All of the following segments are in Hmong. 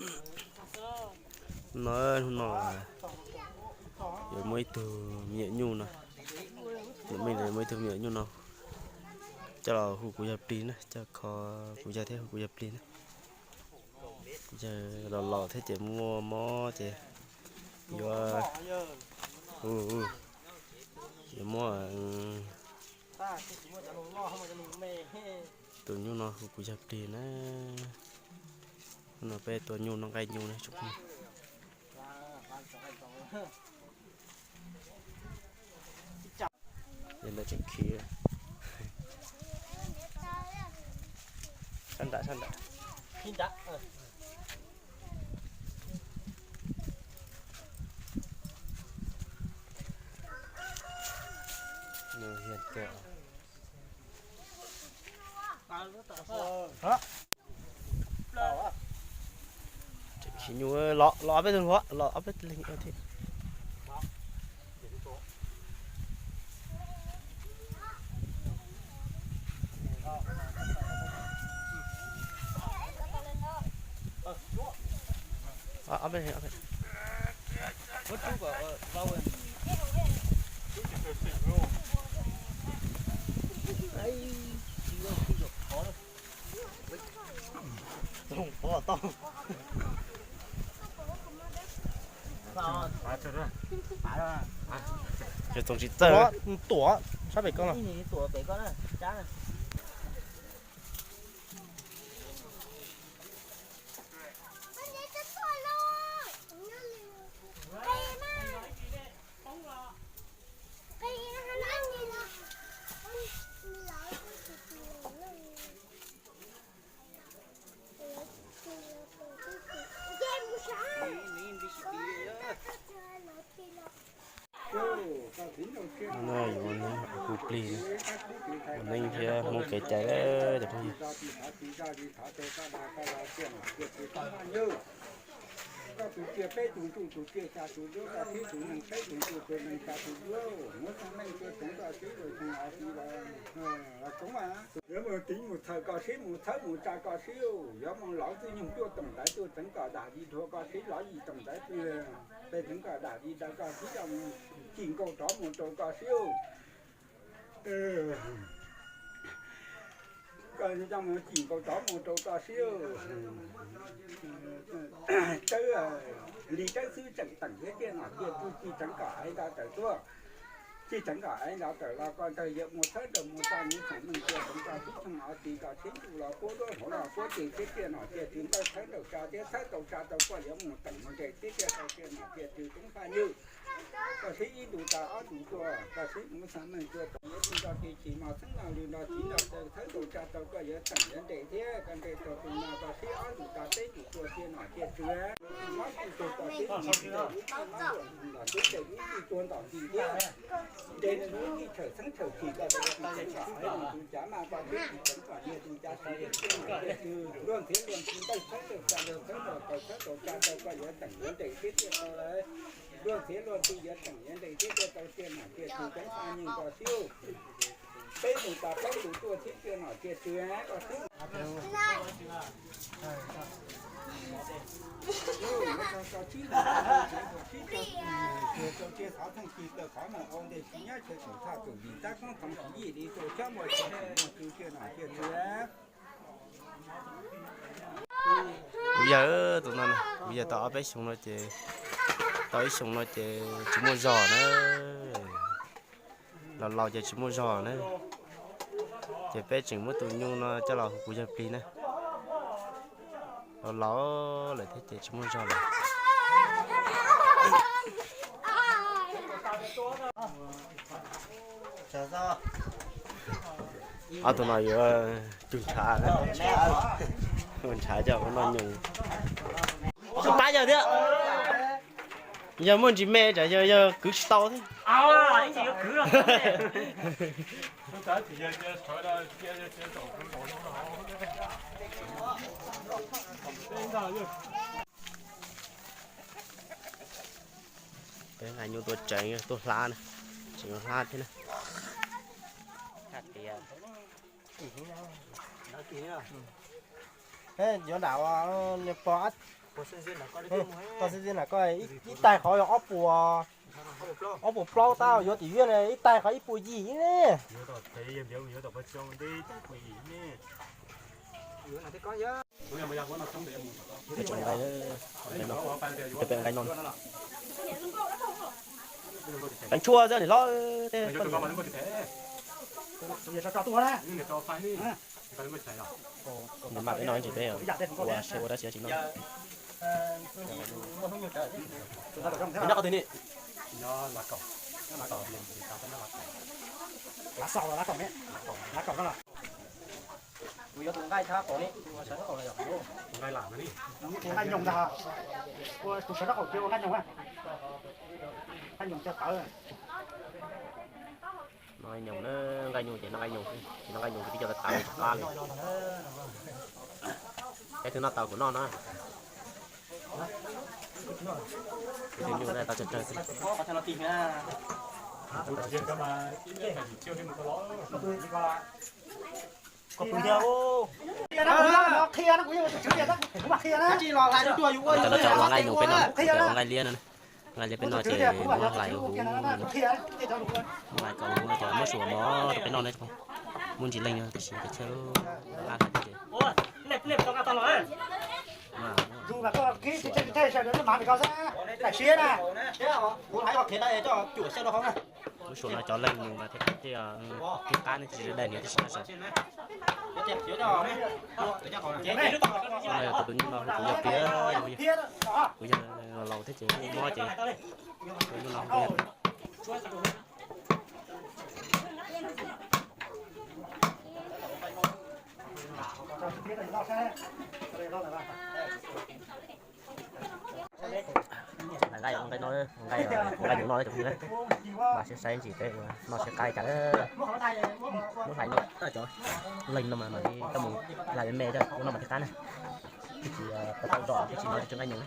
No, hnub no yuav muaj ib tug me nyuam nyuj no, me nyuam, muaj ib tug me nyuam nyuj no coj los hu kuv yawg plig na, coj kho kuv yawg thiab hu kuv yawg plig na. Yawg los laus thiab ces muaj mob ces yuav, yuav muab tus nyuj no hu kuv yawg plig na. No peb tua nyuj noj nqaij nyuj na. Ntawd tseem khiv. Sab nram, sab nram. Tseem khiv nyuj, los, los ob peb tug hluas, los ob peb tug leeg thiab. Ob peb, ob peb. Txoos tsis txawj. Tuam sab pem koj no. No yuav hu plig, ua neej thiab Hmoob kev cai cov phooj ywg. Koj tus tsiaj peb tus ntsuj tus tsiaj xya tus duab, koj tib tus neeg peb tus ntsuj tus neeg xya tus duab, muab xeeb meej tuaj txoov koj sib, yuav txoov a, yuav mus tiv mus txhawm koj sib, mus txhawb mus tsa koj sib, yuav mus laus txwj nyoog tuaj toom ntawv tuaj txeev koj dam di dhuav koj sib, lov yim toom ntawv tuaj txeev koj dam di daws koj sib, coj mus cim nkaus rov mus rau koj sib. Koj coj mus cim nkaus rov mus rau koj sib. Tawb, li tawb xwb tseem teem thiab tiaj nom tiaj tswv, tsis txeev kom aiv nrov tawm tuaj. Tsis txeev kom aiv nrov tawm los koj ntawd yuav mus txhawb nraug mus tsa mus xeem meej tuaj txeev koj sib, tshooj ob txiv koj sib ntuj los puab duab hauv los puab ceg thiab tiaj nom tiaj tswv, tawb txhawb nraug tsa thiab txhawb tau tsa tau koj yuav mus teem mus nres thiab tiaj tau tiaj nom tiaj tswv coob faj nywj. Koj sib ib ntus tas ob ntus tuaj, koj sib mus xeem meej tuaj tau yuav tsis nto ris tsis mos xeeb noj lwm nto txiv nto taw txhawb tau tsa tau koj yuav teem yuav nres thiab koj nres tau tus no koj sib ob ntus tas peb ntus tuaj tiaj nom tiaj tswv. Mob txwj tug koj sib mus nres ub txij mob tuaj los tub nres ub txij tuag ntom nti thiab. Nres nws ub txij tshawm xeeb tshawm txim koj tus tsis txeev kom aiv nws tus cav maj koj sib tsis txeev kom niag tus cav tsis tiaj nom tiaj tswv, luag ntxhiav luag ntxhi ntawj txhawb tawg tsa lawg txhawb nraug kaus txhawb tau tsa tau koj yuav teem yuav nres thiab tiaj tau lawm. Luag ntxhiav luag ntxhi yuav teem yuav nres thiab tiaj tau tiaj nom tiaj tswv coob faj nywj koj sib. Peb ntus tas plaub ntus tuaj thiab tiaj nom tiaj tswv koj sib. Rau tsiaj xov txheej ci taw qhov muag ua ntej tsis nyab chaw txhum tshaj txum vim tab koob txoov tsis yij li rau xyab muaj tsis muaj tsw tiaj nom tiaj tswv. Kuv yawg, tus no, kuv yawg tau ob peb xyoo no ces, tau ib xyoo no ces tsis muaj zog na. Los laus ces tsis muaj zog na. Ces peb tseem muab tus nyuj no coj los hu kuv yawg plig na. Los laus lawm thiab ces tsis muaj zog lawm. Ob tug no yuav cug ntshav, ua ntshav coj ua noj nyoos. Pab yawg thiab. Yawg muaj ntsis me tsam yawg, yawg kwv tsis tau thiab. Peb nqa nyuj tuaj tseev, tuaj hlab na, tseem yuav hlab thiab na. Yuav nram, pog ab. Tau xib xib na koj ib taig qhov ob puas, ob puas plaub tab yuav tim viaj na ib taig qhov ib puas yim ne. Peb nqaij no, peev tshuaj xwb niam hlob. Nws mas peb no tsis peb ua se ua dab tsi tsis noj. Nyob qhov twg ni? Kuv yuav tus nqaij thab qaum ni, tus sawv rab qaum los yog tus nqaij nyoos ntag. Tus sawv rab qaum kiag ua nqaij nyoos, nqaij nyoos cog tawv. Noj nqaij nyoos na, nqaij nyoos ces noj nqaij nyoos, tsis noj nqaij nyoos ces twb coj tawv tawv li tsis qab li. Peb twb noj tau kuv noj na. Peb twb nyuj na tau tsawg tsawg xwb. Cov no cov nqaij nyoos peb no, cov nqaij liab no, nqaij liab peb no ces muab hlais huv, muab hlais kaus huv no ces muab suas mov rau peb noj ne. Muaj ntsis leej no tiam sis peb chaw laj hlais thiab ces muab suas no cov leej no mas thiaj thiaj qab ne, tsis daig niam tib si sawv. Kuv yog tus nyuj no kuv yog piav, kuv yog laus thiab ces mob ces tus nyuj no. Nqaij, nqaij no, nqaij, nqaij nyuam no cov phooj ywg, mas saib saib ntsis peb ua noj seb qab cas. Muab hlais no cov leeg no mas mam li coj mus hlais me me coj ua noj mas thiaj qab na. Twb tsis tau zom twb tsis hnov tsis nqaij nyoos na.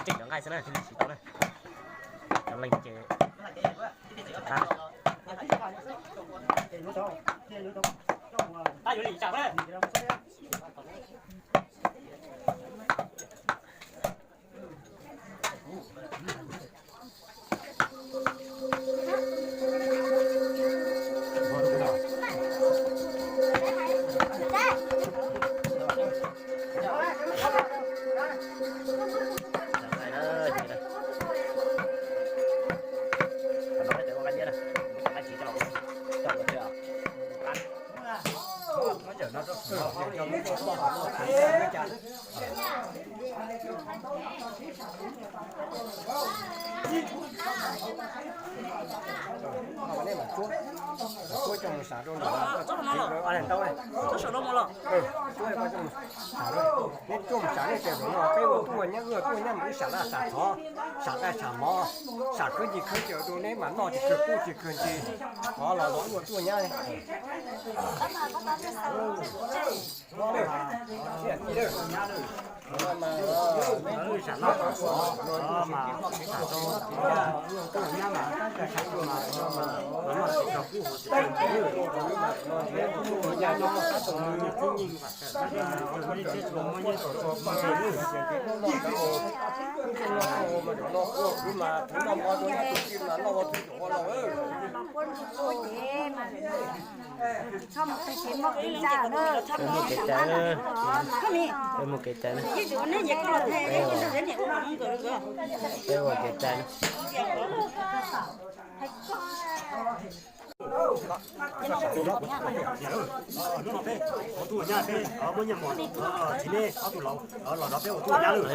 Tseem cov nqaij xwb na, thiaj li siv tau na. Cov leeg ces qab. Neb tuaj mus sam nej tias zaum no peb ua tuaj nyab, wb tuaj nyab mas wb sam laj sam thov, sam nqaij sam mov, sam khwv ncig khwv caws rau neb mas noj tsis kawg pub tsis kawg ntsis, qhov los los wb ua tuaj nyab. Muaj kev cai na, peb muaj kev cai na, peb ua kev cai na.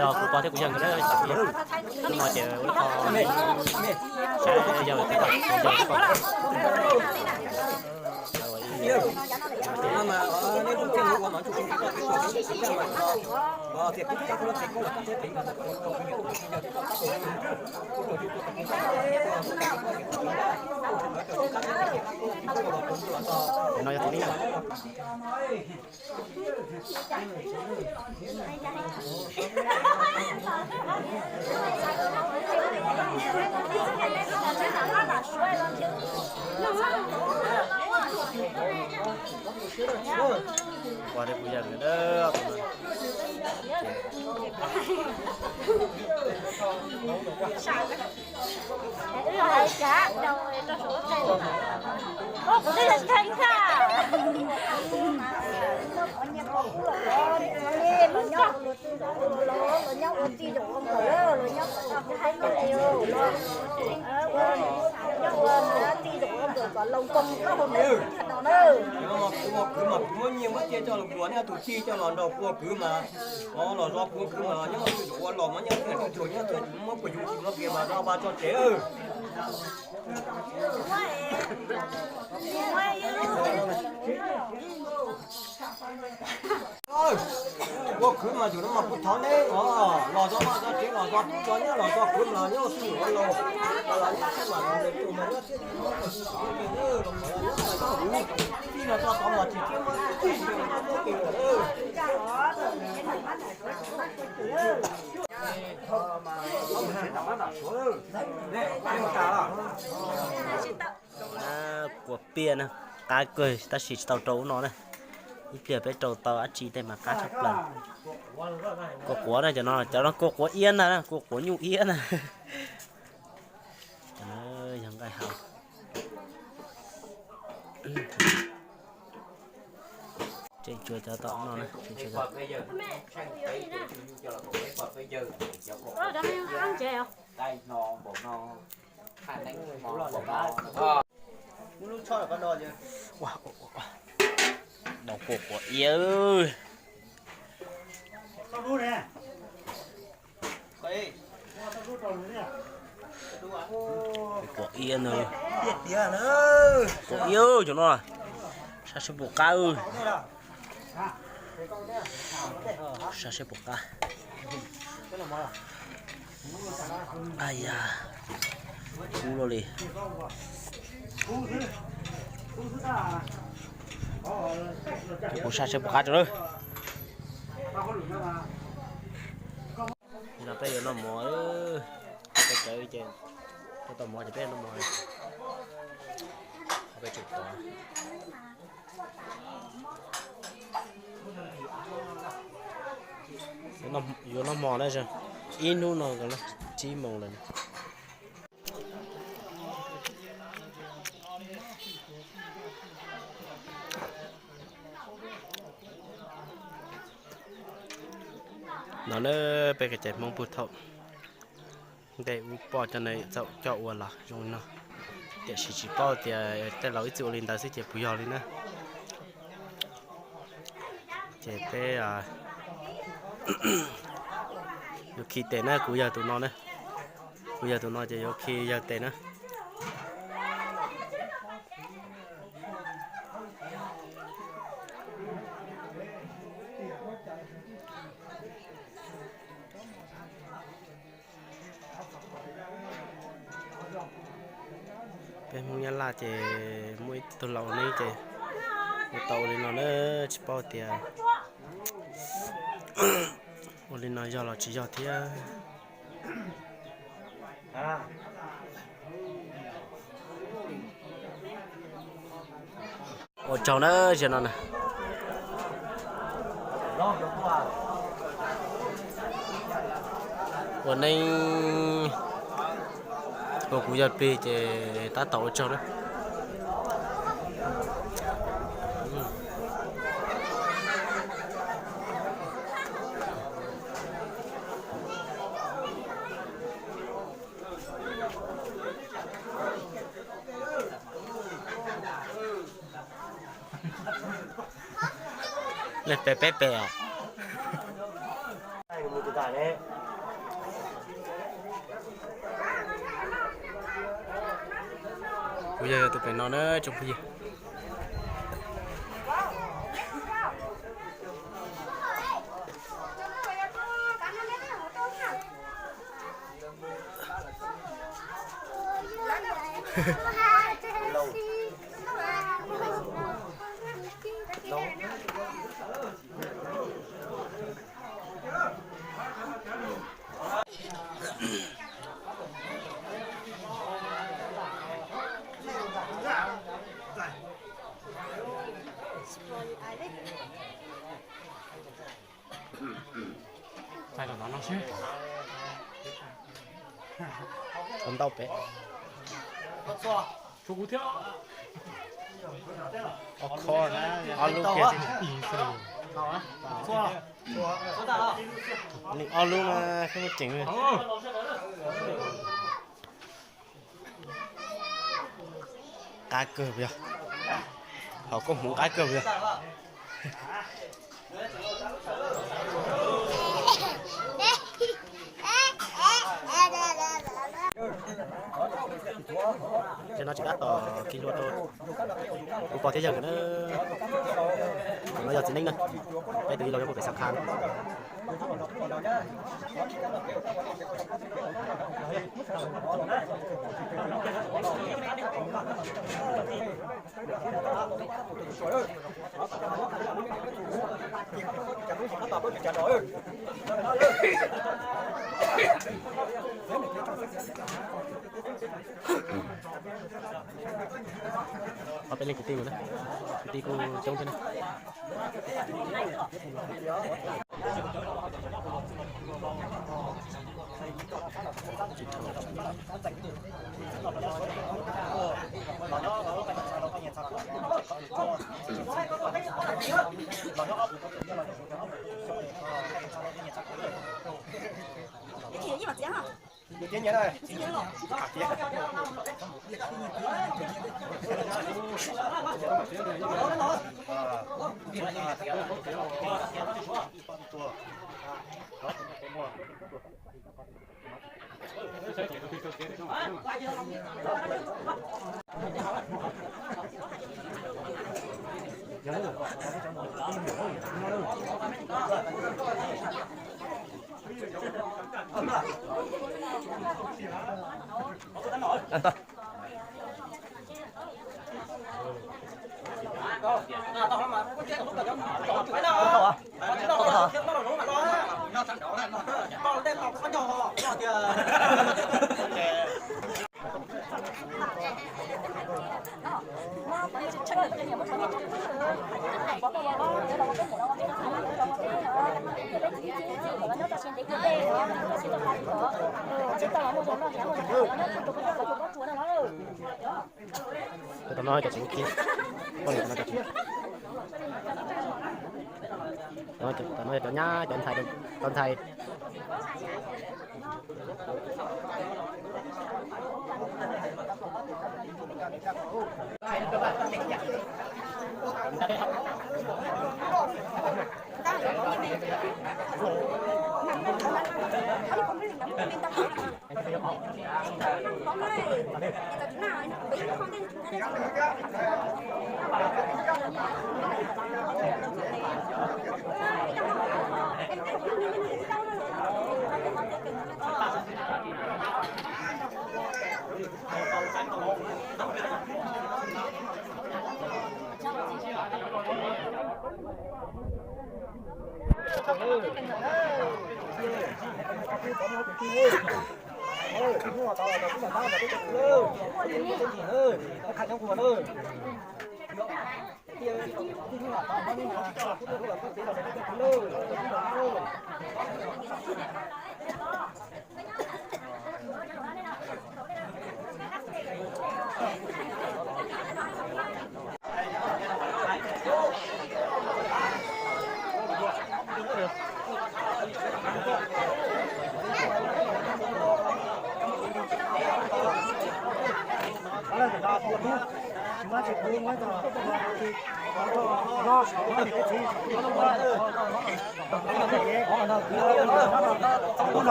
Yog kuv pog thiab kuv yawg nkawd, tus no ces ua ib qho saib yawg, yawg ib qho. Ua dej puas yawg nkawd na. Los nyob ua tij zaum ua nkawm, los nyob kom tau hauv peb no li, los nyob ua tij zaum ua nkawm kom loo koob koj hauv peb no na. Kuv mas kuv muab nyiaj muab txiaj coj los puas nej tus tij coj los nrog kuv ua kwv mas, los zov kuv ua kwv mas los nyob ua tij zaum ua los mas nyob tij zaum nyob tij zaum muab puas yus tsis muab kiag mas zov vaj tso tsev. Ua kwv mas yus no mas kuv thov neb os, los zov vaj zov tsev los zov tub zov nyab los zov kwv mas nyob xwb los los los nyob xwb mas los nyob xwb mas nyob xwb los tij no tso tod mas tsis txawj muab tij no txoj kev lawm. Kua piaj na, qab kawg tab sis tsis tau rau ub no na. Ib pliag peb rau tau dab tsi tej mas qab tshaj plaws. Kua quav na, cov no, cov no kua quav iab ntag na, kua quav nyuj iab ntag. Cov no yog nqaij hau. Tseem tshuav cov tom no na, tseem tshuav cov. Ua, ua, ua, ua. Dob kua quav iab. Kua quav iab ntag. Kua quav iab cov no. Sab seb puas qab. Sab seb puas qab. Ay ya, kub luaj li. Kuv sab seb puas qab rau lawm. No peb yuav noj mov, peb cawv ces peb tau mov ces peb yuav noj mov. Peb tsum tov. Yuav noj hmo na, ib hnub no tsib moos lawm. No na, peb kev cai Hmoob puag thaum ntej ub poj cov neeg txawm coj ua los zoo li no, tiam sis tsis paub tias tej laus ib txwm ua li ntawd xwb ces puas yog li na. Ces peb yuav khi tes na, kuv yawg tus no na, kuv yawg tus no ces yuav khi yawg tes na. Peb Hmoob Nyab Laj ces muaj ib tug laus neeb ces ua tau ua li no na, tsis paub tias ua li no yog los tsis yog thiab. Ua tsaug na, ziag no na. Ua neeb ua kuv yawg plig ces tab tom ua tsaug na. Lej pem peb pem. Kuv yawg yog tus pem no na tsoom phooj ywg. Txais los no seb. Tau ntau pem. Tshuav kuv thiab. Ob khob, ob lub kiag. Nws ob lub mas kheej muaj ceem. Qab kawg yog, hauv koob hmoov qab kawg yog. Ces no tsis kab tom khi hlua rau kuv pog thiab yawg nkawd na. Tus no yog txiv neeb na, peb tus ib los yog pem Xab Khab. Ob peb leej kwv tij mus na, kwv tij kuj coob thiab na. Tam no cov tseem ua kiag, poj niam tam no cov tseem, tam no cov nyab cov ntxhais, cov ntxhais.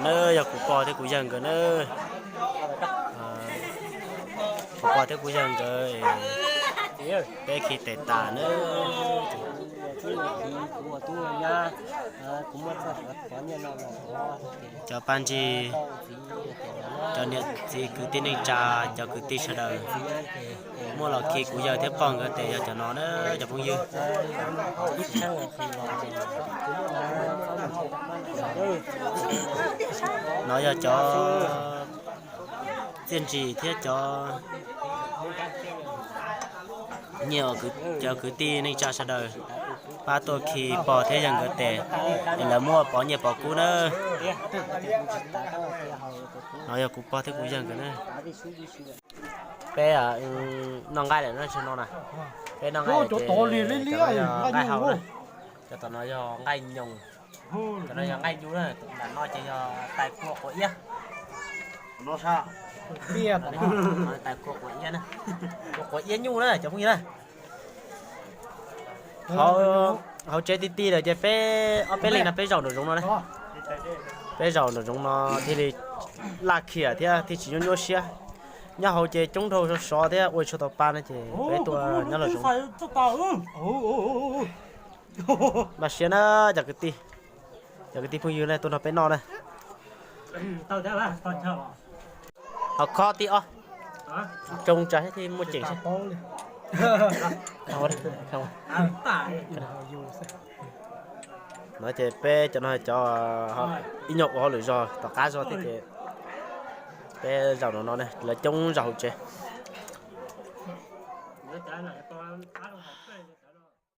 No na yog kuv pog thiab kuv yawg nkawd na. Kuv pog thiab kuv yawg nkawd, peb khi tes tas na. Cov pab ntsis, cov niam txiv kwv tij neej tsa, cov kwv tij sawv daws, muaj los khi kuv yawg thiab pog nkawd tes yog cov no na cov phooj ywg. No yog cov txiaj ntsig thiab cov nyiam, cov kwv tij neej tsa sawv daws pab tuaj khi pog thiab yawg nkawd tes, es lawv muaj pov nyiaj pov kub na. No yog kuv pog thiab kuv yawg nkawd na. Peb noj nqaij lawm no, tsis no na. Peb noj nqaij, cov tom no yog nqaij haus na, cov tom no yog nqaij nyoos, cov no yog nqaij nyuj na, nram no ces yog tais kua quav iab. Tais kua quav iab na, quav iab nyuj na cov phooj ywg na. Hauv tsev ti ti lawm ces peb ob peb leeg no peb zaum nraum zoov no na. Peb zaum nraum zoov no thiaj li laj khiam thiab thiaj tsis nyuaj nyuaj siab. Nyob hauv ces coob dhau sov sov thiab ua tsis tau pa no ces peb tuaj nyob lawm zoov. Npaj siab na cov kwv tij, cov kwv tij phooj ywg na tuaj nrog peb noj na. Ho khob tib ob, tsoo tsawv thiaj muaj ceem. No ces peb cov no cov ib nyuag ua hauj lwm zog tom qab zog thiab ces peb zaum no no ne, lawv coob zaum hauv tsev.